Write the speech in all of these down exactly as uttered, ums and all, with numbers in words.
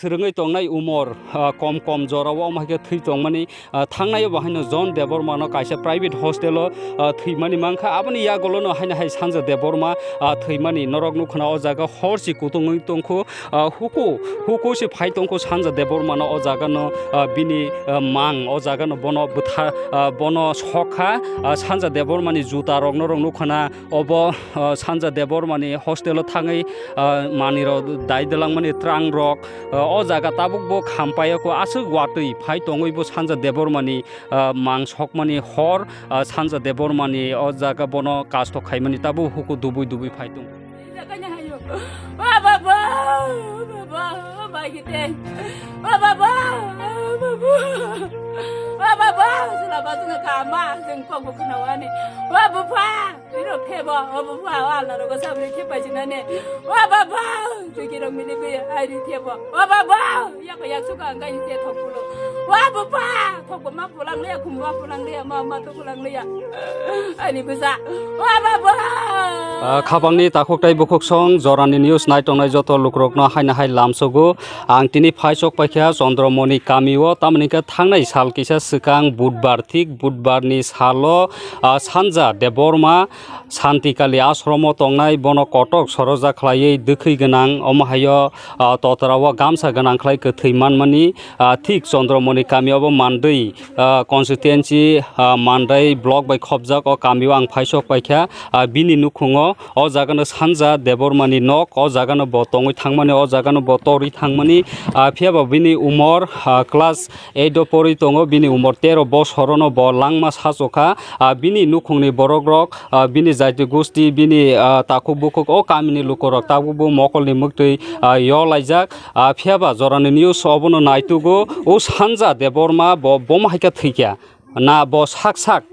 Swrwngwi tongnai umor, ah, kom kom jorao omo hai khe thwi tongmani, ah, thangnai bo haino John Debbarma no kaisa private hostel o, ah, thwimani mankha. Aboni yagolo no haino hai Sanja Debbarma, ah, thwimani norok nukho na o jaga hor si kutung wng tongkhu, ah, huku, huku si phai tongkhu Sanja Debbarma no o jaga no, ah, bini, ah, mang o jaga no bono bwtha, ah, bono sokha, ah, Sanja Debbarma ni juta rok norok nukho na obo, ah, Sanja Debbarma ni hostel o thangwi, ah, manwi rok dai dalangmani trang rok, ah, o jaga tabuk bo khampaiya ko aswk watwi phai tongwi bo Sanja Debbarma ni, ah, mang sokmani hor, ah, Sanja Debbarma ni o jaga bono kasto khaimani tabuk huku dubui dubui phai tong. Wa baba, baba, baba gite. Wa baba, baba. Wa baba, sila ba sila kama, sing kok bu khna wani. Wa baba. Iro khebo, o baba, o alna rogo sabri khe paijinane. O baba, chukirok mili bi, airi khebo. O baba, yak yak suka angka ise thokpulo. O baba, thokbo ma pulang liya, khumba pulang liya, ma ma to pulang liya. Ani bwsa. O baba. Ah, khabangni takhuk tei bukhuk song jorani news nai tongnai joto lukrokno haino hai lamsogo. Ang tini phaisok paikha Chandramoni kamio, tamoni khe thangnai sal kisa swkang budbar, thik budbarni salo, ah, Sanja Debbarma Santikali ashromo tongnai, bono kotok soroja khlaiwi dwkhwi gwnang, omo haio, ah, totorao gamsa gwnang khlai kwthwi manmani, ah, thik Chandramoni kamio bo Mandwi, ah, constituency, ah, Mandai block bai khopjak o kamio ang phaisok paikha, ah, bini nukhungo o jagano Sanja Debbarmani nok, o jagano bo tongwi thangmani, o jagano bo torwi thangmani, ah, phiyaba bini umor, ah, class eight o porwi tongo, bini umor tero bosorono bo langma sachokha, ah, bini nukhungni borokrok, ah, bini jaiti gosti, bini, ah, takhuk bukhuk o kamini lukurok tabukbo mokolni mwktwi, ah, yolaijak, ah, phiyaba jorani news obono naitugo, o Sanja Debbarma bo bomo haikhe thwikha. Na bo sak sak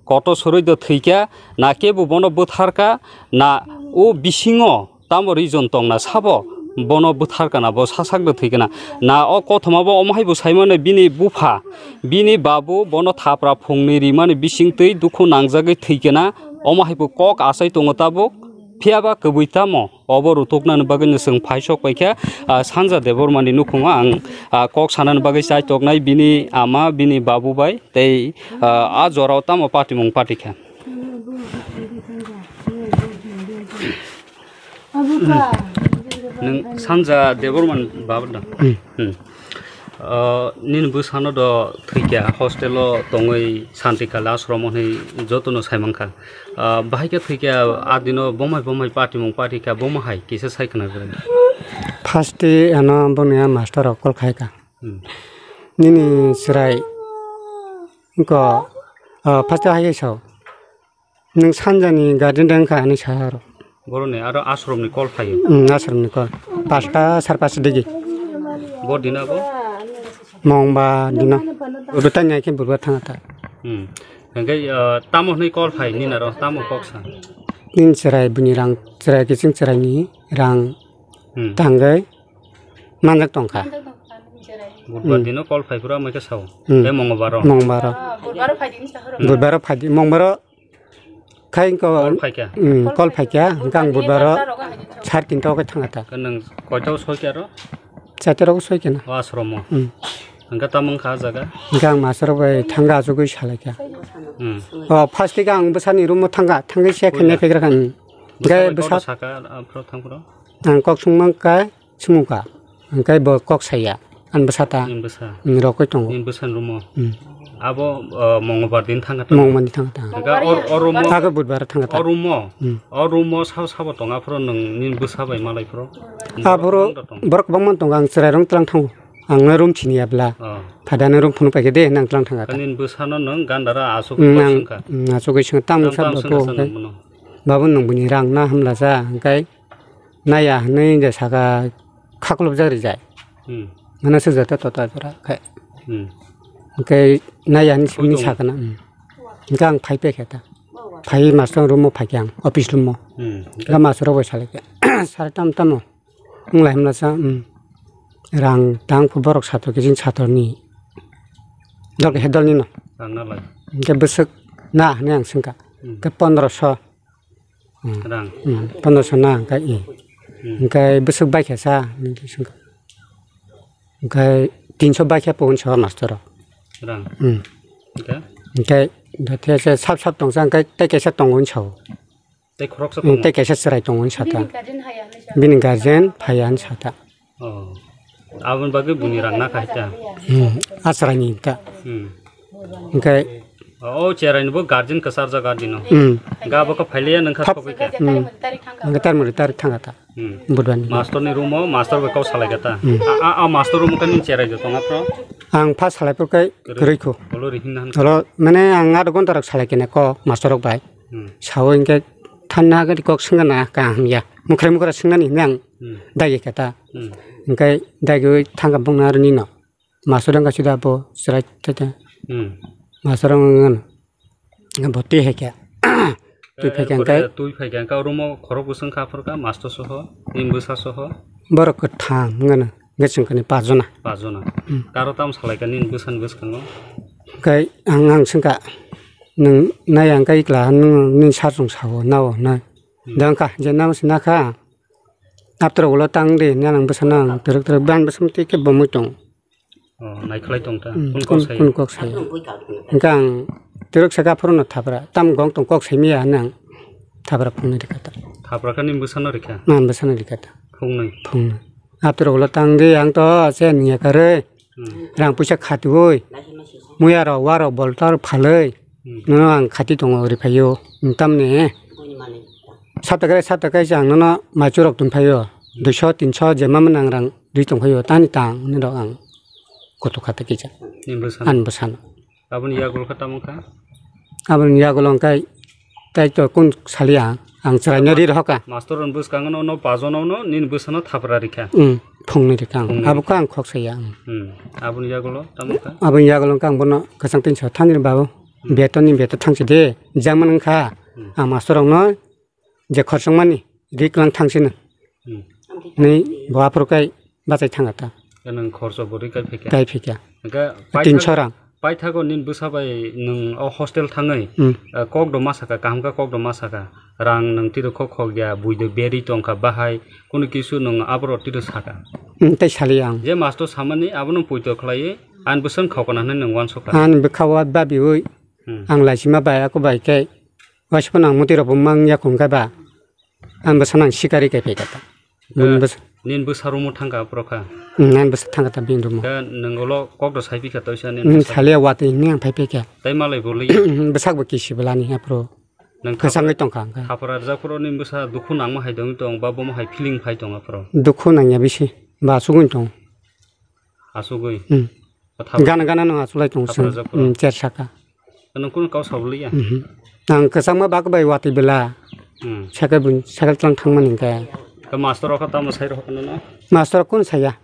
koto soroi do thwikha, na kebo bono bwtharkha, na o bisingo tamo reason tongna sabo bono bwtharkha na bo sak sak do thwikha na. Na o kothoma bo omo hai bo saimano bini bupha, bini babu bono thapra phungni rimani bisingtwi dukhu nangjagwi thwikha na, omo hai bo kok achai tongo tabuk, phiyaba kwbwi tamo? Obo rutuknani bagwino chwng phaisok paikha, ah, Sanja Debbarmani nukhungo ang, ah, kok sanani bagwi chaitoknai bini ama, bini babu bai tei, ah, a jorao tamo patimung patikha. Nwng Sanja Debbarmani babu da? Hmm. Hmm. Ah, nini bwsano do thwikha, hostel o tongwi Santikali ashromo hinwi jotono saimankha. Ah, bahai khe thwikha, a dino bomai bomai patimung patikha, bomo hai kisa sai khna gwnang. First day ano boni a master rok call khaikha. Hmm. Nini chwrai ko, ah, first day hai sao. Nwng Sanjani guardian de wngkha hinwi sa aro. Boroni aro ashramni call phaio? Hmm, ashramni call. Pasta sar pasta digi. Bo dina bo? Mongba dina. Udu tanya khe budbar thanga ta. Hmm. Hingke, ah, tamo hinwi call phai nini aro, tamo kok sa? Nini chwrai bini rang, chwrai kiching chwraini rang Hmm. tangwi manjak tongkha. Budbar Hmm. dino call phai phuru amai khe sao. Hmm. Tei Mongobaro? Mongobaro. Budbaro phai di, Mongobaro Khai ko, Call phaikha? Mm, call phaikha, hwnkhe ang budbaro sar tinta o khe thanga ta. Khe nwng koito soikha aro? Chaita rok soikha na. O ashromo? Mm. Hwnkhe tamo wngkha a jaga? Hwnkhe ang master rok bai thanga achugwi salaikha. Mm. O, first thik ang bwsani room o thanga, thangwi se khe Puila. Nephegra kha, mm. Hwnkhe Bwsa bai bwsa koto saka, aphro thangphro? Ang kok sungma khe, Sumukha, hwnkhe bo kok saya, ani bwsa ta, Nini bwsa? Rokoi tongo. Nini bwsani room o? Hmm. Abo, uh, Mongolbar din thangkha ta? Mongolbar din thangkha ta. Hwnkhe o, o room o? Abo budbar thangkha ta. O room o? Hmm. O room o sabo sabo tongo, aphuru nwng nini bwsa bai malai phuru? Aphuru Borok tong? Borok kwbangma tongo, ang chwrairok tlang thango. Ang no room siniya bla. Oh. Phada no room phunu paikha de, nang tlang thangkha ta. Nini bwsano nwng gandara aswk Hmm, kok ang, swngkha? Hmm, aswk khe swngkha, tamo Tamo sa tamo babu swngkha sa hwnkhe. Nwng bono? Babu nwng bini rang na hamla sa, hwnkhe Naiya hinwi je saka khaklopjak rijak. Hmm. Mane sujata tota jora khai. Hmm. Hwnkhe naiya hinwi Koi simi tongo? Sakana, hmm. Hwnkhe ang phai pekhe ta. Phai master room o phaikhe ang, office room o. Hmm. Ga master rok bai salaikhe. Sar tam tamo. Wng lai hwnmasa, hmm. Rang tang phu borok sator kiching satorni. Dol kaisa dolni no. Rang na lai. Hwnkhe bwswk na hinwi ang swngkha. Hmm. Hwnkhe pondroso. Hmm. Rang. Hmm, pondroso na hwnkhe, eh. Hmm. Hwnkhe bwswk baikha sa, hinwi swngkha. Hwnkhe tinso bai khe pung sa o master rok. Rang. Hmm. Hwnkhe? Hwnkhe do these sap sap tongsa hwnkhe tei kaisa tongo hinwi sa o. Tei khoroksa Hmm, tongo? Tei kaisa chwrai tongo hinwi sa ta. Bini guardian haya hinwi sa. Bini guardian phaiya hinwi sa ta. Oh. Aboni bagwi buini rang nakha hai ta? Hmm, a chwraini ta. Hmm. Hwnkhe O chwraini bo guardian kwcharjak guardian no. Hmm. Ga bo khe phailiya nang kha Thap- thopwi kha. Hmm. Hwnkhe tarmuri tarik thangkha ta. Hmm. Budwani. Master ni room o master bai kok salai kha ta. Hmm. A, a, a master room khe nini cherai do tonga phro? Ang pha salai phuru khe kwrwi. Kwrwi kho. Olo ri hinna han. Olo mane ang adh ghonta rok salai kene kok master rok bai. Hmm. Sao hwnkhe thanna hwnkhe kok swngna na kaham ya. Mukhrai mukhra swngnani hwnwi ang Hmm. dagi kha ta. Hmm. Hwnkhe dagi ui thangkha bongni aro nino. Master wngkha sida bo chwrai tete. Hmm. Master wng bo twi hai khe. Twi phai khe hwnkhe. Twi phai khe hwnkhe room o khorok bwswng kha phuru kha master soho, nini bwsa soho. Borok kwthang wngano, hwnkhe chwng kani pajona. Pajona. Hmm. Karo tamo salai kha nini bwsani bwskango? Hwnkhe ang, ang swngkha, nwng nai ang khe ikla nwng nini sar chwng sao nao nai. Hmm. Da wngkha je namo se nakha. Aptwrok ulo tang di, nini ang bwsano ang twrwk twrwk ban bwsam twi khe bomwi tong. Oh, naikhlai tong ta. Hmm, kunu kok sai? Kunu kok sai? Hwnkhe ang twrwk saka phuru no thapra. Tam gong tong kok sai miya hinwi ang thapra phungnwi rikha ta. Thapra khe nini bwsano rikha? Nini bwsano rikha ta. Phungnwi? Phungnwi. Aptwrok ulo tang di, ang to se nungya karwi. Hmm. Rang puisa khatiui. Muya rok, wa rok, boltar phalwi. Hmm. Nono ang khati tongo riphaio. Tamni. Sapta khe, sapta khe ang nono maichurok tongphaio. Hmm. Duiso, tinso je ma mwnang rang. Dui tongkhaio tani tang hwnwi rok ang koto kha ta kisa. Nini bwsano? Ani bwsano. Aboni yagulo khe tamo kha? Aboni yagulo hwnkhe tei to kun saliya ang chwraino ri rohor kha. Master rok bwskango no, no pajono no nini bwsano thapra rikha. Hmm, phungnwi rikha ang. Phungnwi rikha. Abo khe ang khok saya ang. Hmm. Aboni yagulo tamo kha? Aboni yagulo hwnkhe ang bono kwchang tinso thani babu. Hmm. Beto ni beto thangsi de jang man wngkha. Hmm. Ang master rokno je khorsokmani ri kwlang thangsino. Hmm. Ni bo aphuru kai bachai thanga ta. Nwng khorso bo ri kai phikha. Kai phikha. Hwnkhe tinso rang. Paithago nini bwsa bai nwng o hostel thangwi, hmm, eh, kok do ma saka, kaham khe kok do ma saka. Rang nwng tiro khok khok ya, bui do beri tongkha bahai, kunu kisu nwng aboro tiro saka. Hmm, tei sali ang. Je master samani abono poito khlaiwi, ani bwswng khokna hinwi nwng uansukha. Ani bwkha o babiui, hmm, ang laisima bai ako bai khe, waisa phano ang mwtwi rok bo mang ya khum khe ba. Ang bwsa nang sikari kai phaikha ta. Bini bwsa. Nini bwsa room o thangkha aphuru kha? Hmm, nini bwsa thangkha ta bini room o. Khe nwng ulo kok do sai phikha toisa nini bwsa? Hmm, saliya watwi hwnwi ang phai phaikha. Tei malai bo li? Bwsak bo kisi bwlani aphuru. Nwng kwchangwi tongkha ang khe. Thapra rwjak phuru nini bwsa dukhu nangma hai dongwi tong ba bomo hai feeling phai tong aphuru? Dukhu nangya bisi ba asugwi tong. Asugwi? Hmm. Gana gana no asulai tong sing. Hmm, cher saka. Nwng kunu kau sabo liya? Mhm. Ang kwchangma bak bai watwi bela. Hmm. Cycle bun, cycle tlang thangmani hwnkhe. Khe master rok tamo sai rok no? Master kun saya.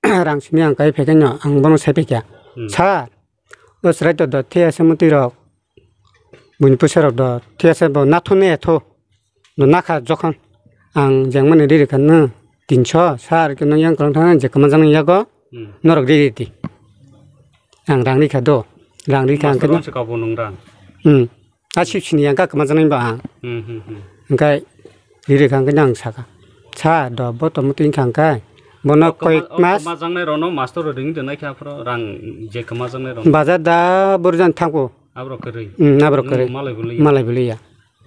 Rang simi ang kai phekhe no, ang bono sai phekya. Hmm. Sir, o chwrai to do, the ase mutwi rok. Buini puisa rok do, the ase bo nathok ne tho. No nakha jokhon ang jengmani ri rikha no tinso sar ke no yang kwlwng thang je kwmajaknai yago. Hmm. Norok ri ri di. Ang rang rikha do. Rang rikha ang khe no. Master se kabo nung rang. Hmm. A sip sini yang ka kwmajaknai ba ang. Hmm, hmm, hmm. Hwnkhe ri rikha ang khe no ang saka. Sa do bo to muti wngkha ang khe. Bono koi mas. Kwmajaknai rok no master rok ring de nai kha phro rang je kwmajaknai rok. Bazar da burjan thangko. Aborok kwrwi? Hmm, aborok kwrwi. Malai bwlwi ya? Malai bwlwi ya.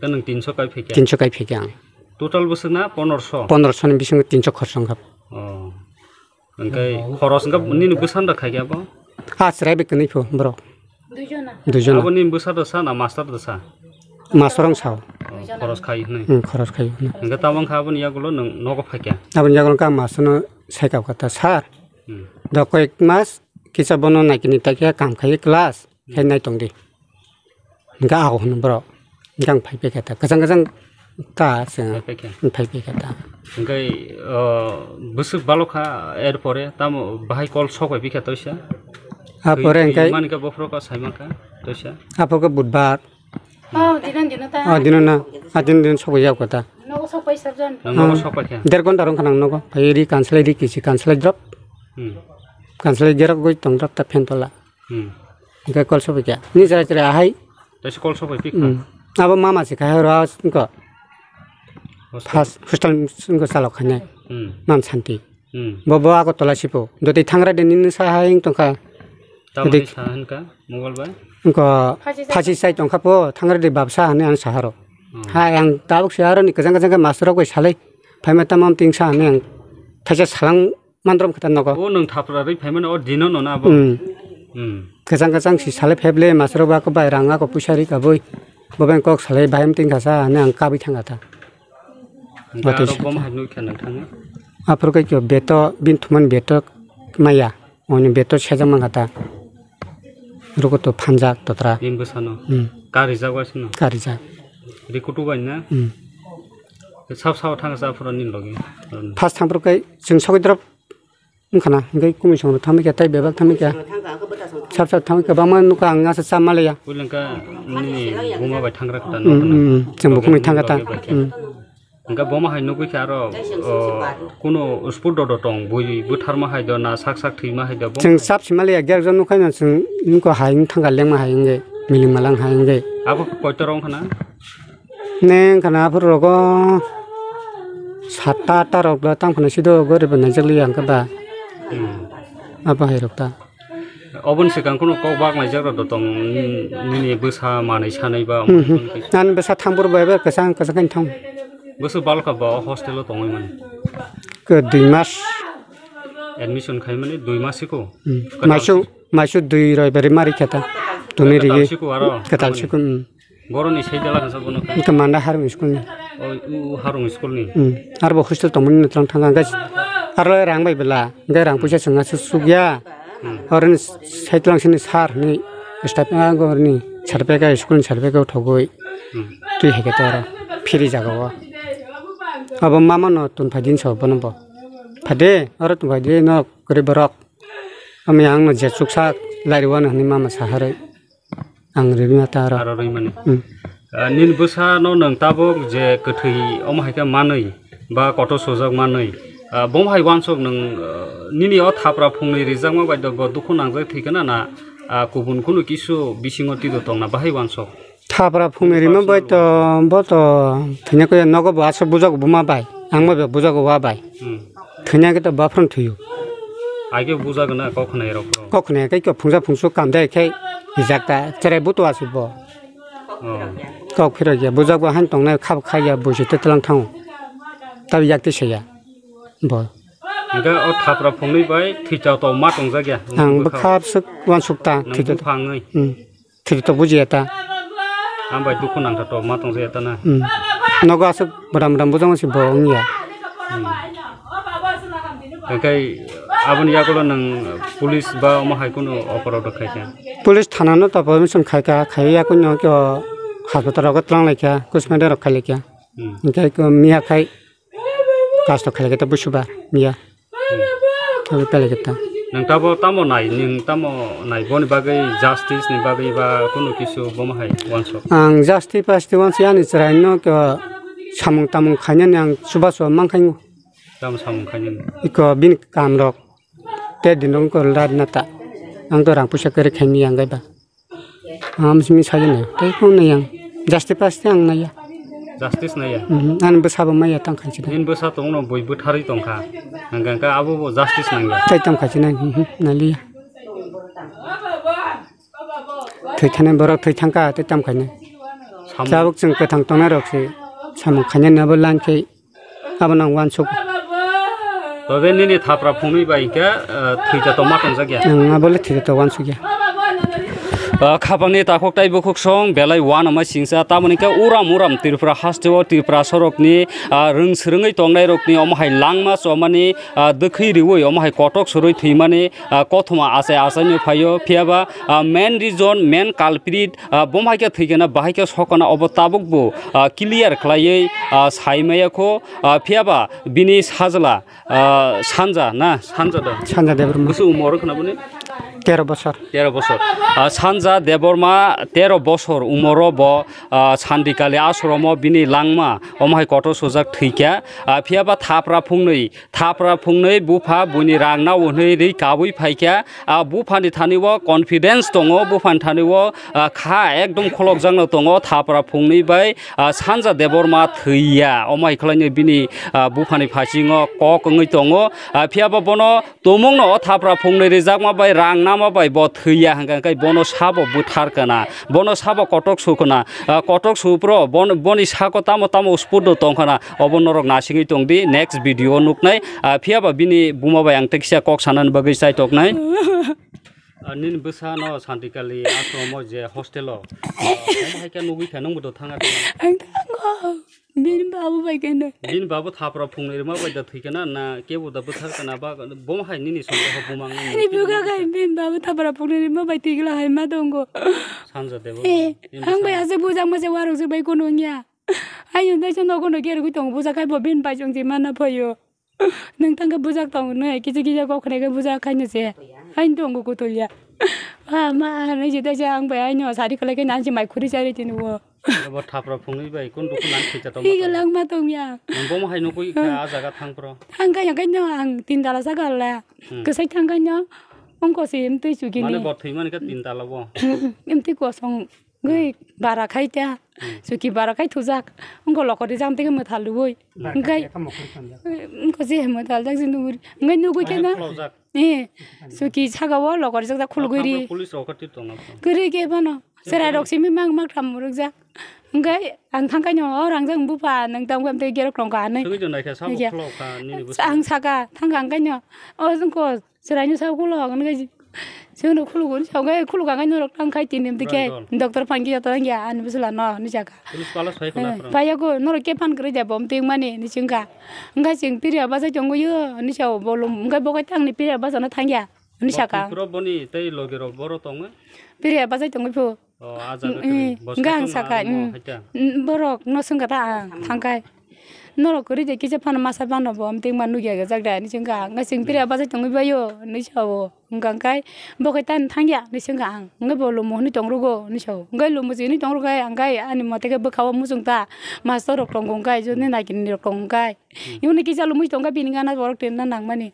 Khe nwng tinso kai phikya? Tinso kai phikya ang. Total bwswk na pondroso? Pondroso ni bisingo tinso khorsa wngkha. Oh. Hwnkhe khoros wngkha nini bwsa da khaikya bo? Ah, chwrai bai kwnwi pho borok. Duijona. Duijona. Abo nini bwsa da sa na master da sa? Master wng sao. Oh, khoros khai hwnwi. Hmm, khoros khai hwnwi. Hwnkhe tamo wngkha aboni yagulo nwng nogo phaikya? Aboni yagulo wngkha ang master no sai kap kha ta, sir. Hmm. Do koyek mas kisa bono naikini taikhe kam khai class. Khe nai tong di. Hingke aho hwn borok. Hingke ang phai pekha ta. Kwchang kwchang ta se. Phai pekha. Phai pekha ta. Hingke, o, bwswk balok kha, er pore tamo bahai kol sok bai pekha toisa. A pore hingke mani khe bophro kha sai mankha toisa. A pore khe budbar. Oh, dino dino ta. Oh, dino na. A dino dino sok bai jak ta. Nogo sok bai sabjan. Nogo sok bai kha. Der ghonta rong kha nang nogo. Phai ri kanslai ri kisi kanslai drop. Hmm. Kanslai gerok goi tong drop ta phen tola. Hmm. Hingke kol sobai kha. Ni chwrai chwrai ahai. Taisa kol sobai pik kha. Hmm. Abo mama se khai ro ko. Hostel. First hostel sing ko salok khane. Hmm. Mam santi. Hmm. Bo, bo Agartala sipo. Dotwi thangra de nini sa ha hing tongkha. Tamoni Dotwi sa hinka, mobile bai? Wngkha phasi sai tongkha po, thangra de babsa hwnwi ang saharo. Hmm. Hai ang tabuk se aroni kwchang kwchang khe master rok bai salai. Phaima tamo ting sa hwnwi ang thaisa salang mandrom khe ta nogo. O nwng thapra rwi phaimani o dino no na bo? Hmm. Hmm. Kwchang kwchang si salai phaible master rok ba ko bai rang ako puisa ri kabui. Bo bai kok salai bai am ting kha sa hwnwi ang kabui thang kha ta. Hingke Watwi aro saka. Bom hai nukha nang thangwi? Aphuru khe kyo beto, bini thumani beto maya. Oni beto sejak mangkha ta. Rukutu phanjak totra. Bini bwsano? Hmm. Karijak bai sino? Karijak. Rikutu bai na? Hmm. Sab sao thangsa aphuru nini logi? First thangphuru khe chwng sogwi drop Wngkhana, hingke kumisong rok thangbai kha, tei bebak thangbai kha. Sab sab thangbai kha, bangma nukha ang asa cha malaya. Puilangkha nini buma bai thangra kha ta Hmm, nokha hmm, na. Hmm. Chwng bo kumui thangkha ta. Loge bai khe. Hmm. Hingke boma hai nugui kha aro, o, kuno spot do do tong, bui butharma hai do na sak sak thwima hai do boma Chwng hai. Sab si malaya, gerjo nukha na chwng nukha hai wng thangkha lengma hai wngwi, miling malang hai wngwi. Abo koito rong khana? Neng khana aphuru rogo satta atta rok da tang phano sido gori bo naijak liya hwnkhe ba. Hmm. Abo hai rok ta. Oboni swkang kheno kok bak naijak rok da tong nini bwsa manwi sanwi ba Hmm, hmm. Ani bwsa thang bwrwi bai bai kwchang kwchang khe thang. Bwswk bal kha ba hostel o tongwi mani. Ke dui mas. Admission khai mani dui mas siko. Hmm. Kwtal Maisu, siko. Maisu dui roi bari mari khe ta. Tuni Kwtal rigi. Siko aro. Kwtal siko, hmm. Boroni sai dala kha bono kha. Wngkha Manda Harung school ni. O, u, u Harung school ni. Hmm. Aro bo hostel tongmani no tlang thang guys. Aro rang bai bela. Hingke rang puisa chwng aswk sukya. Hmm. Oro ni sai tlang sini sir ni staff a go ni sarpeka school ni sarpeka thogoi. Hmm. Twi hai khe to oro phiri jaga o. Abo mama no tun phai din so bono bo. Phade oro tun phai di no gori borok. Ami ang no je chuksa lairu wano hwnwi mama saharwi. Ang rwima ta aro. Aro rwimani. Hmm. Ah, nini bwsano nwng tabuk je kwthwi omo hai khe manwi ba kotor sujak manwi, ah, bomo hai uansuk nwng, ah, nini o thapra phungnwi rijakma bai do bo dukhu nangjak thwikhe na, na, ah, kubun khunu kisu bisingo twido tongna bahai uansuk? Thapra phungnwi rima bai to bo to thwina khe nogo bo aswk bujago buma bai, ang bai bujago wa bai. Hmm. Thwina khe to buphang thwiyo. Ai khe bujago na kok khwnai rok. Kok khwnai khe kok phungsa phungsu kam dai khe rijak ta cherai buto aswk bo. Oh. Kok phirok ya bujak bo han tongnai khap khai ya buisi te tlang thango. Tab yak te se ya. Bo. Hingke o thapra phungnwi bai thwita to ma tongjak ya. Ang bwkha swk uansuk ta Nang thwita. Buphangwi. Hmm. Thwito bujiya ta. Ang bai dukhu nangtha to ma tongjakya ta na. Hmm. Nogo aswk bwdam bwdam bujang si bo wngya. Hmm. Hingke aboni yagulo nwng police ba omo hai kheno oporok rok khaikha? Police thana no to permission khaikha, khaiya yakuno khe o hospital rogo twlang laikha, postmortem rok khailaikha. Hmm. Hingke ko miya khai Kasto khailai khe ta busuba miya. Hmm. Abo pele khe ta. Nwng tamo tamo nai, nwng tamo nai boni bagwi justice ni bagwi ba kunu kisu bomo hai uansuk? Ang justice pasti uansuk ani chwrai no khe samung tamung khainani ang chubachu mankhaingo. Tamo samung khainani? Iko bini kam rok. Te din rok ko ladna ta. Ang to rang puisa kwrwi khaini yang gai ba. Am simi sajana. Tei ko nai yang. Justice pasti ang naiya. Justice naiya? Mhm. Ani bwsa bo maya tang khanchi da. Nini bwsa tongno bui bwtharwi tongkha. Hingka hingka abo bo justice nangya. Tei tang khanchi na. Mhm. Naliya. Thwi thani borok thwi thangka tei tam khaini. Samung. Tabuk chwng kwthang tongnai rok se. Samung khainani abo lan khe. Abo nang uansuk. Tode nini thapra phungnwi bai hingke, eh, thwita to ma tongjak ya? Ang abo le thwita to uansuk ya. Ah, khapangni takhuk tai bukhuk song belai uanama singsa, tamoni khe uram uram Tripura hasteo Tripura sorokni, ah, rwng swrwngwi tongnai rokni omo hai langma chomani, ah, dwkhwi riwi omo hai kotok surwi thwimani, ah, kothoma achai achaino phaio, phiyaba, ah, main reason, main culprit, ah, bom hai khe thwikhe na, bahai khe sokana, obo tabuk bo, ah, clear khlaiwi, ah, sai maya kho, ah, phiyaba bini sajla, ah, Sanja na, Sanja da? Sanja Debbarma. Busu umor khna boni? Tero bosor. Tero bosor. Ah, Sanja Debbarma tero bosor umoro bo, ah, Sandikali ashromo bini langma omo hai kotor sujak thwikha. Ah, phiyaba thapra phungnwi, thapra phungnwi bupha buini rang nao hwnwi ri kabui phaikha. Ah, buphani thani o confidence tongo, buphani thani o, ah, kha ekdom kholokjakno tongo. Thapra phungnwi bai, ah, Sanja Debbarma thwiya. Omo hai khwlaino bini, ah, buphani phasingo kok wngwi tongo. Ah, phiyaba bono Tumungno o thapra phungnwi rijakma bai rang nama bai bo thwiya hwnkha khe bono sabo bwthar kana, bono sabo kotok su kana, ah, kotok su pro bon-, boni sako tamo tamo spot do tong khana, obo norok nasingwi tong di, next video o nuknai, ah, phiyaba bini buma bai ang tekisa kok sanani bagwi chaitoknai. Ah, nini bwsano Santikali ashromo je hostel o, ah, omo hai khe nugwi kha nwngbo do thanga thanga. Ang thango. Bini babu bai khe no. Bini babu thapra phungnwi rwma bai da thwi kana, na kebo da bwthar kana ba, bo hai nini songo ho bumang nini. Ani buga kai bini babu thapra phungnwi rwma bai thwi kla hai ma tongo. Sanja debo. Eh, bini ang bai bwsano. Ase bujak ma se warok se bai kono wngya. Ayung dai se nogo no gergwi tongo, bujak kai bo bini bai chong se mana phaio. Nwng tang khe bujak tongo, nw kisa kisa kok khnai khe bujak khaino se. Haino tongo kutulya. Ah, ma, nw jita se ang bai haino sari kwlai khe nang se mai khuri chari tini o. Bo thapra phungnwi bai kun dukhu nang thwi cha tongma. Ego langma tongya. Nang bomo hai nukui kha a jaga thang pro. Thang kha yang khaino ang tin dala saka la. Hmm. Kwsai thang khaino. Ongko se emtwi chukini. Mane bo thwi mani kha tin dala bo. Emtwi kosong. Gwi bara khai ta, suki bara khai thujak, wngkha lokori jang tege mwthal rwui, wngkhai, wngkha je mwthal jak je nuguri, wngkhai nugui khe na, eh, suki saka o lokori jak jak khulugui ri, police rok khe tongna. Kwrwi khe phano, cherai rok simi mang mak tham rwk jak, wngkhai ang thang khaino o rang jak bupha nwng tamo khe amtwi gerok tongkha hinwi. Sugui tong naikha sabo khulok kha nini bwskango. Ang saka thang kha ang khaino, o wngkha. Chwraino sak khulok hwnwi khe, chwngno khuluk hwnwi sa, hwnkhai khuluk hwnkhai norok tang khai tini hwnkhe, doctor phan khe joto wngya ani bwswla no hwnwi sa kha. Police pala sai khwna phano. Phaiya kho norok khe phan kwrwi de bom twngmani hwnwi swng kha. Hwnkhai chwng piriya bachai tongwi o hwnwi sa o bolong hwnkhai bo khai tangni piriya bachana thangya hwnwi sa kha. Bo Tripura boni tei logi rok boro tongwi? Piriya bachai tongwi phu. Oh, a jaga kwrwi. Bo hwnkhai ang sakha, sakha mo, mm, haita. Mm, borok no swngkha ta ang thangkhai. Norok kwrwi de kisa phano masa phano bo amtwi ma nukya gajak da hinwi swngkha. Hwnkhai chwng piriya bachai tongwi baio hinwi sa-o. Hwnkhai hwnkhai bo khai tani thangya hinwi swngkha ang. Hwnkhai bo lumo hwnwi tongrugo hinwi sa-o. Hwnkhai lumo se hinwi tongrukhai hwnkhai ani mote khe bwkha-o muchung ta mastor rok tongo hwnkhai joni naikini rok tongo hwnkhai. Yoni kisa lumui tongkha bini gana borok tenna nangmani.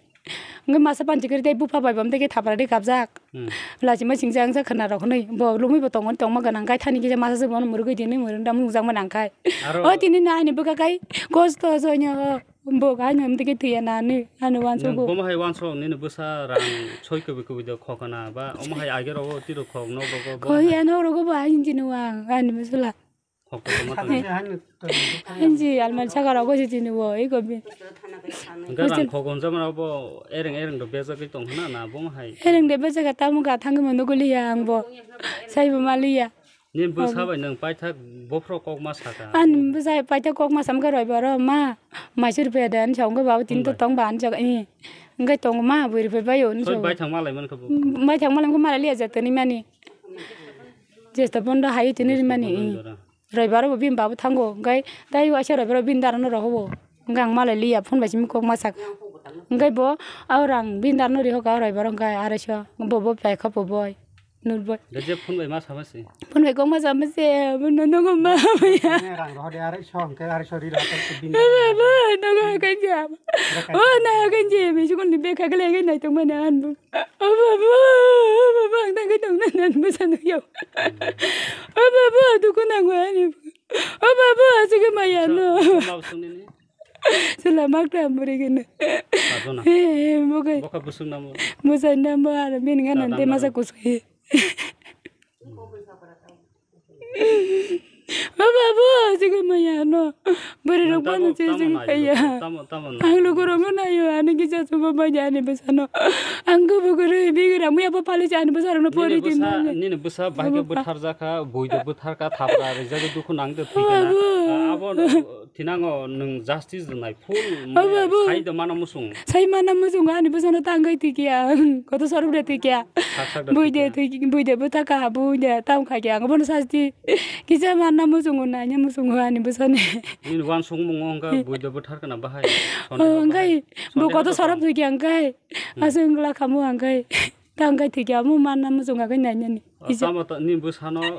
Hwnkhe masa panchi kwrwi tei bupha bai bo amtwi khe thapra de kapjak. Hmm. Lachima singsa wngsa khwna rok hwnwi bo lumui bo tongmani tongma gwnang khai thani kisa masa se bono mwrwgwi tini mwrwng da nukjakmani ang khai. Aro o tini no ani bwkha khai kosto soinyo bo khai no amtwi khe thwiya na ani, ani uansukgo. Nwng bomo hai uansuk nini bwsa rang soi kubui kubui de khokana ba omo hai age rogo tiro khok nok rogo bo. Khok ya nok rogo bo hai chini uang ani bwswla. Khok kotorma tongwi. Hanji almari saka rogo se tini bo, iko bi. Hwnkhe rang khok hwnjakmano bo ereng ereng do bejagwi tong hwna na bo hai? Ereng de bejaka tamo ga thangwi mano guli ya ang bo. Saibo mali ya. Nini bwsa bai nwng paithak bophro kok ma saka. Ani bwsa paithak kok ma samkhe roibaro ma. Maisur peda ani sa wngkhe babo tini to tong ba ani sa. Hwnkhe tongo ma bwrwi bai bai o. Soi bai thang malai mankha bo. Bai thang malai mankha malai liya jatoni mani. Jesta bondo hai tini mani. Roibaro bo bini babu thango, hwnkhe tei waisa roibaro bini dara no rohobo. Hwnkhe ang malai liya phone bai simi kok ma sak. Hwnkhe bo aurang bini dara no rihoka roibaro hwnkhe araiso bo bo paikha bo boi. Nur boi. Da je phone bai ma sama se. Phone bai kok ma sama se, bono nogo ma ya. Rang rohode araiso hwnkhe araiso ri rohode bini. Baba, nogo hakan ja. O na hakan je, mi sukun ni bekha kale hakan nai tong mana an bo. O babu, o babu, ang tangkhe tongna nan bwsa nukya. O babu, duku nango ani. O babu, aswk maya no. Sula makta muri gini. He, he, mukai. Boka busung namo. Bwsa namo ara bini ngana te masa kusui. Baba, bo, sigi maya no. Bwrwi rok bono se sigi kaya. Ang luku rok no nayo, ani kisa subo manya ani bwsano. Ang kubu kwrwi, bigi rang muya bo pali se ani bwsa rok no pori din manya. Nini bwsa bahai khe bwthar jakha, bui do bwthar kha, thapra rijak dukhu nang de thwi kha na. Abo thinango nwng justice rwnai. Full sai do mana muchung. Sai mana muchung ani bwsano tangwi twi kya. Koto sorok de twi kya. Bui de twi, bui de bwthar kha, bui de tam kha kya. Ang bono sasti kisa mana muchungo nanya muchungo ani bwsani. Nini uansukmung wngkha bui de bwthar kana bahai. Hwnkhe bo koto sorok twi kya hwnkhe. Aswk wngla khamu hwnkhe. Tang kai thikya mo manna mo jong agai nainani. Ah, tamo ta-, ni bwsano, ah,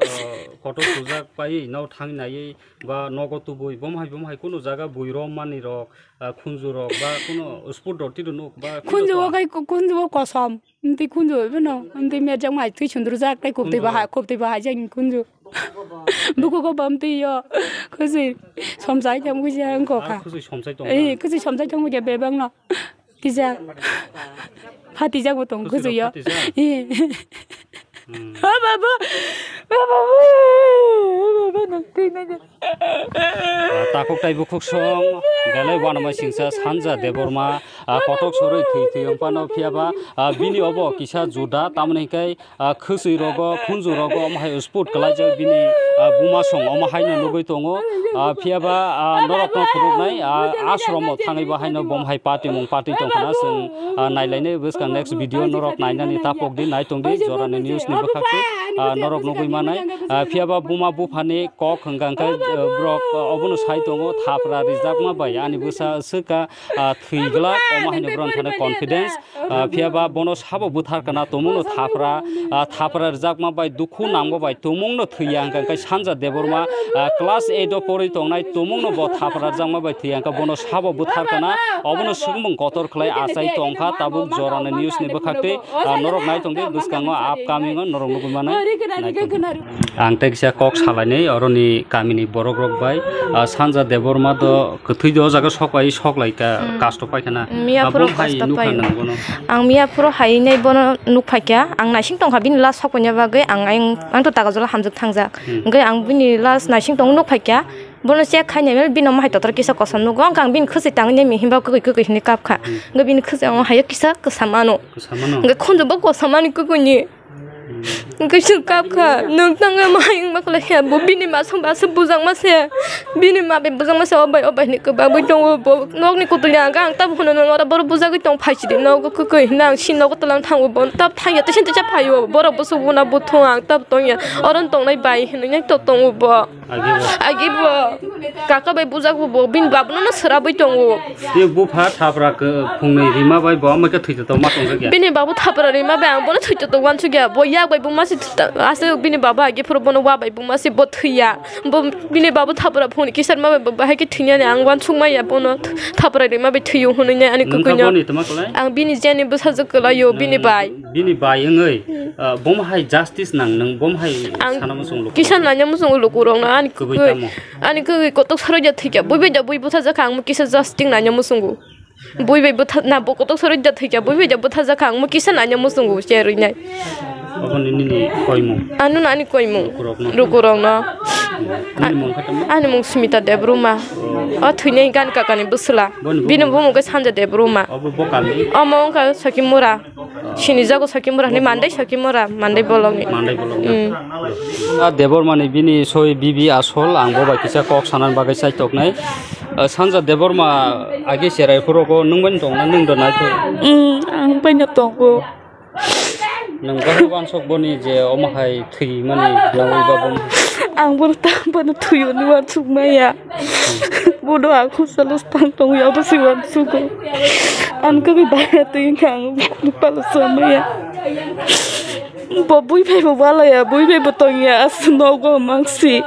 kotor sujak paiwi no thang naiwi ba nogo tubui bom hai bom hai kunu jaga bui rom mani rok, ah, khunju rok ba kunu sport rok tiro nuk ba kunu khunju to- o kai ku-, khunju o kosom. Mtwi khunju bai bono, mtwi merjak mai twi sundru jak tei khubtwi Khunju. Bahai, khubtwi bahai jang khunju. Bukugo bam twi yo. Khusui somsai thang buji ang ko kha. Khusui somsai tong. Eh, khusui somsai thang buji bebang no. Kisa. Phati jak bo tong khusui yo. Khusui phati jak? Eh. Hmm. Ha baba. Ha baba. Ha baba nang twi na. Ah, takhuk tai bukhuk song, belai uanama singsa Sanja Debbarma, ah, kotok sorwi thwi thwi wng phano, phiyaba, ah, bini obo kisa juda, tamoni hwnkhe, ah, khwswi rogo, khunju rogo, omo hai sport kwlaijak bini, ah, buma song omo haino nugwi tongo, ah, phiyaba, ah, norokno phunuknai, ah, ashromo thangwi bo haino bom hai party mung party tong khna chwng, ah, nailainai bwskang next video norok nainani tapok di, nai tong di, jorani news ni bwkhak twi, ah, norok nugwi manai, ah, phiyaba buma buphani kok hwnkha hwnkhe, eh, borok, eh, obono sai tongo, thapra rijakma bai ani bwsa swkha, ah, thwi glak, omo haino borok thani confidence, ah, phiyaba bono sabo bwthar kana tumungno thapra, ah, thapra rijakma bai dukhu nangma bai tumungno thwiya hwnkha hwnkhe Sanja Debbarma, ah, class eight o porwi tongnai tumungno bo thapra rijakma bai thwiya hwnkha bono sabo bwthar kana, obono swngmung kotor khlai achai tongkha tabuk jorani news ni bwkhak twi, ah, norok nai tong di bwskango upcoming o norok nugwi manai nai tong di. Ang tei kisa kok salainai oroni kamini borok rok bai, ah, Sanja Debbarma do kwthwi do o jaga sok pai sok lai ka Hmm. Kasto pai khana. Miya Ah, phuru bom hai kasto nukha pai. Nang bono. Ang miya phuru hai nai bono nuk phai kha. Ang naising tong kha bini last sok paina bagwi ang, ang, ang to taga jola hamjak thangjak. Hmm. Hwnkhe ang bini last naising tong nuk phai kha. Bono check khai nai bini omo hai totor kisa kosom nugo. Ang bini khwswi tangwi nai mi himba kwkwi kwkwi hinwi kap kha. Hmm. Hwnkhe bini khwswi ang hayo kisa kwsa mano. Kwsa mano. Hwnkhe khunju bo kosom ani kwkwi ni. Hwnkhe chwng kap kha, nwng tangwi ma hai wngma kwlai khe, bo bini ma song ba aswk bujakma se, bini ma bai bujakma se, o bai, o bai hinwi kwbangwi tongo, bo nokni kutulni ang, ang tabuk hwnwi nwng oro borok bujagwi tong, phaisidi nogo kwkwi hwnwi ang si nogo twlang thango, bo tab thangya, tisa tisa phaio, borok bwswk buna buthung ang tab tongya, oro tongnai bai hinwi nai to tongo bo. Agi bo. Agi bo. Kaka bai bujak bo, bo bini babu no swrabwi tongo. Tei bupha thapra khe phungnwi rima bai bo ama khe thwi tongma tongjakya. Bini babu thapra rima bai ang bono thwi tong uansukya. Bo yak bai buma se thwi ta-, aswk bini babu agi phuru bono wa bai buma se bo thwiya. Bo bini babu thapra phungni kisar ma bai bo bahai khe thwinani ang uansukmaya bono thapra rima bai thwiyo hwnwi nai ani kwkwi no. Nungkha boni tongma kwlai? Ang bini jani bwsajwk kwlaio bini bai. Bini bai wngwi, ah, bom hai justice nang, nwng bom hai Ang sana muchung luku. Kisa nanya muchung luku rok no ani kwbwi kwkwi, tamo. Ani kwkwi kotok soroi ja thwikya, bui bai da bui butha jakha ang kisa justice nanya muchungo. Bui bai butha na bo kotok soroi ja thwikya, bui bai da butha jakha ang kisa nanya muchungo cherwi nai. Obo ni nini koimung. Anu nani koimung. Luku rok no. Luku rok no. Nini mung kha tamo? Ani mung Smita Debbarma. O thwinai gan kakani bwswla. Boni bini bumung khe Sanja Debbarma. Obo bo kami? Omo wngkha Sakimura. Sini jago Sakimura ni Mandai Sakimura, Mandai bolong ni. Mandai bolong ni. Mm. A Debbarma ni bini soi bibi asol ang bo bai kisa kok sanan bagwi chai toknai. Ah, Sanja Debbarma agi cherai phuru ko nung bai tong na nung do nai to. Mm, ang bai no tongo. Nung bahai wansok boni je omo hai thwi mani nangwi ba boni. Ang bo ta bani thwi oni wansuk maya. Bono ang khosalo tang tong ya, obo se uansugo. Ang khe bai baya twi wngkha ang palo samaya. Bo bui phai bo balaya, bui phai bo tongya, aswk nogo mangsi.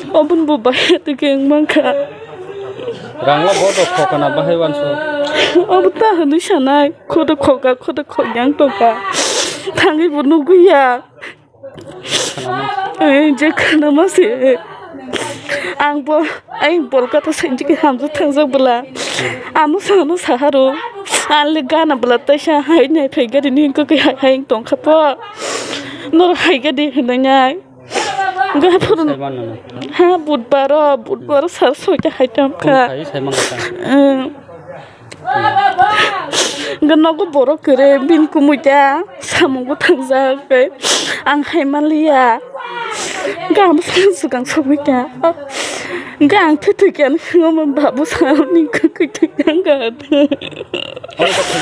Oboni bo baya twi khe wng mankha. Rangla bo do khokana bahai wansu. Obo ta hwnwi sanai, khodo khoka, khodo khokya wng tongkha. Thangwi bo nugwi ya. Khwnama. Eh, je khwnama se. Ang bo, ang Kolkata side jike hamjak thangjak bwla. Amo sano saharo. Ang le gana bwla taisa hai nai phai gari ni hwnkhe hai hai tongkha po. Noro hai gari hwnwi nai. Gaphuru. Sai mano no. Ha, budbaro, budbaro sar soita hai tongkha. Kung khai sai mangkha. Eh. Hwnkhe nogo borok kwrwi bini kumui ta samung bo thangjak tei ang hai manliya. Hwnkhe ang bwskango swkang sogwi kha. Hwnkhe ang thwi thwi khe ano swngwi mano babu sani kwkwi thwi kha wngkha. Ang kwkwi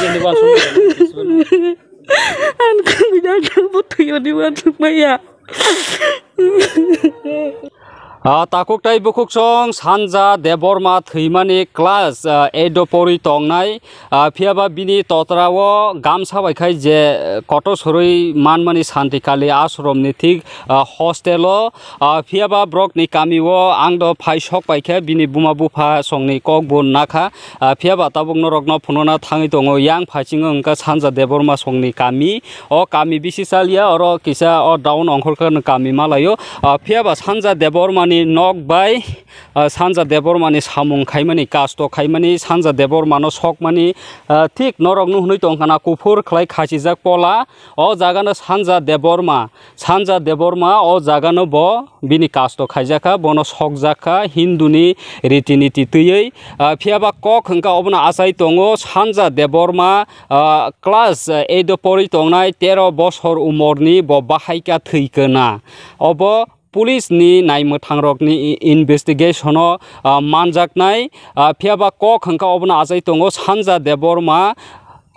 thwi ani wansuk maya. Ah, takhuk tai bukhuk song Sanja Debbarma thwimani class, ah, eight o porwi tongnai. Ah, phiyaba bini totra o gamsa bai khai je, eh, kotor sorwi manmani Santi Kali ashram ni thik, ah, hostel o. Ah, phiyaba borok ni kami o ang do phai sok pai khe bini buma bupha song ni kok bo nakha. Ah, phiyaba tabuk norok no phunukna thangwi tongo yang phaiching wngkha Sanja Debbarma song ni kami. O kami bisi chaliya, oro kisa o down ongkhorkha kami malaio. Ah, phiyaba Sanja Debbarmani nok bai, ah, Sanja Debbarmani samung khaimani, kasto khaimani, Sanja Debbarmano sokmani, ah, thik norok no hwnwi tongkha na kuphur khlai khachijak pola. O jagano Sanja Debbarma, Sanja Debbarma o jagano bo bini kasto khaijakha, bono sokjakha Hinduni riti niti twiwi. Ah, phiyaba kok hwnkha obono achai tongo Sanja Debbarma, ah, class eight o porwi tongnai tero bosor umorni bo bahaika thwikha na. Obo police ni naimwthang rokni i-, investigation o, ah, manjaknai. Ah, phiyaba kok hwnkha obono achai tongo Sanja Debbarma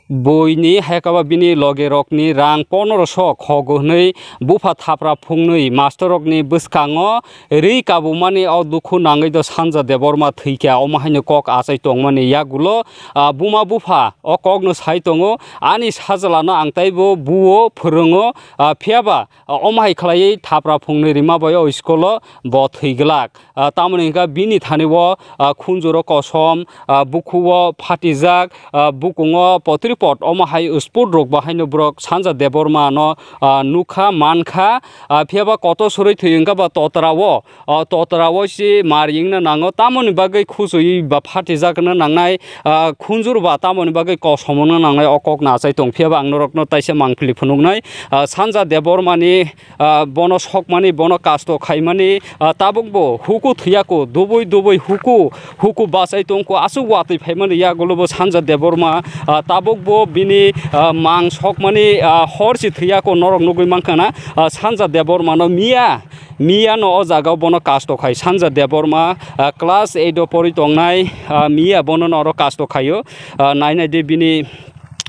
buini haikaba bini loge rokni rang pondro so khogo hwnwi bupha thapra phungnwi master rokni bwskango rwi kabumani o dukhu nangwi do Sanja Debbarma thwikha omo haino kok achai tongmani yagulo, ah, buma bupha o kokno sai tongo, ani sajlano ang taibo buo phwrwngo, ah, phiyaba, ah, omo hai khlaiwi thapra phungnwi rima bai o school o bo thwi glak. Ah, tamoni hwnkha bini thani o, ah, khunjuro kosom, ah, bukhuo phatijak, ah, bukungo potripot omo hai sport rok bahaino borok Sanja Debbarma no, ah, nukha mankha. Ah, phiyaba kotor sorwi thwi hwnkha ba totra o, ah, totra o se mar wngna nango, tamoni bagwi khuchui ba phatijak wngna nangnai, ah, khunjur ba tamoni bagwi kosom wngna nangnai o kok no achai tong phiyaba ang norokno taisa mangpili phunuknai. Ah, Sanja Debbarmani, ah, bono sokmani, bono kasto khaimani, ah, tabuk bo huku thwiyako, dubui dubui huku, huku bachai tongko, aswk watwi phaimani yagulo bo Sanja Debbarma, ah, tabuk bo bini, ah, mang sokmani, ah, hor si thwiyako norok nugui mankha na, ah, Sanja Debbarmano miya, miya no o jaga o bono kasto khai Sanja Debbarma, ah, class eight o porwi tongnai, ah, miya bono no oro kasto khaio, ah, nai nai di bini,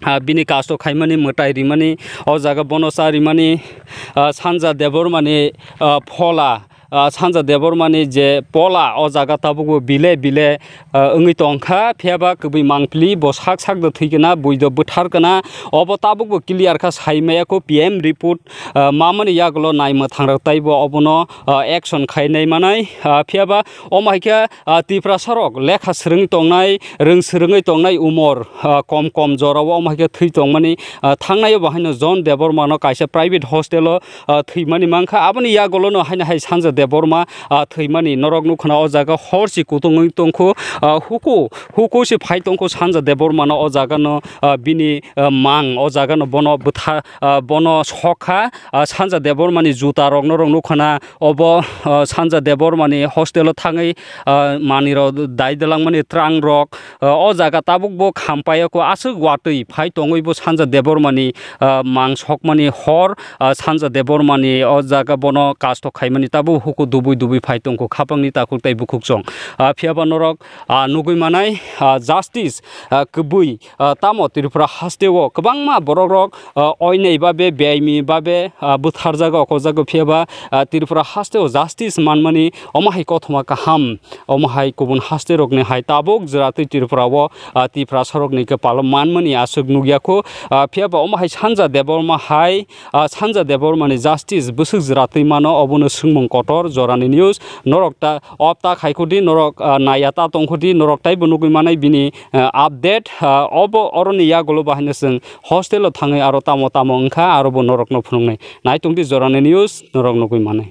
ah, bini kasto khaimani mwtai rimani, o jaga bono cha rimani, ah, Sanja Debbarmani, ah, phola, ah, Sanja Debbarmani je pola o jaga tabukbo bile bile, ah, wngwi tongkha, phiyaba kwbwi mangpili bo sak sak do thwikha na, bui do bwtharkha na, obo tabukbo clear kha, saimaya kho P M report, ah, mamani yagulo naimwthang rok taibo obono, ah, action khainai manai, ah, phiyaba omo hai khe, ah, Tiprasa rok lekha swrwngwi tongnai, rwng swrwngwi tongnai umor, ah, kom kom jorao omo hai khe thwi tongmani, ah, thangnai o bo haino John Debbarma no kaisa private hostel o, ah, thwimani mankha. Aboni yagulo no haino hai Sanja Debbarma, ah, thwimani norok nukha na o jaga hor si kutung wng tongkho, ah, huku, huku si phai tongkho Sanja Debbarma no o jaga no, ah, bini, ah, mang o jaga no bono bwtha, ah, bono sokha, ah, Sanja Debbarmani juta rok norok nukha na. Obo, ah, Sanja Debbarmani hostel o thangwi, ah, manwi rok dai dalangmani trang rok, ah, o jaga tabuk bo khampaiya kho, aswk watwi phai tongwi bo Sanja Debbarmani, ah, mang sokmani hor, ah, Sanja Debbarmani o jaga bono kasto khaimani tabuk huku dubui dubui phai tongkho khapangni takhuk tai bukhuk chwng. Ah, phiyaba norok, ah, nugui manai, ah, justice, ah, kwbui, ah, tamo Tripura haste o kwbangma borok rok, ah, oinai babe, beaimi babe, ah, bwtharjago, okojago, phiyaba, ah, Tripura haste o justice manmani omo hai kothoma kaham, omo hai kubun haste rokni hai tabuk jwratwi Tripura o, ah, Tiprasa rokni kwpalo manmani aswk nukya kho, ah, phiyaba omo hai Sanja Debbarma hai, ah, Sanja Debbarmani justice bwswk jwratwi mano, obono swngmung kotor jorani news norok ta, ob ta khai kho di, norok, ah, naiya ta tong kho di, norok taibo nugui manai bini, ah, update, ah, obo oroni yagulo bahaino chwng hostel o thangwi aro tamo tamo wngkha, aro bo norokno phunuknai. Nai tong di jorani news, norok nugui manai.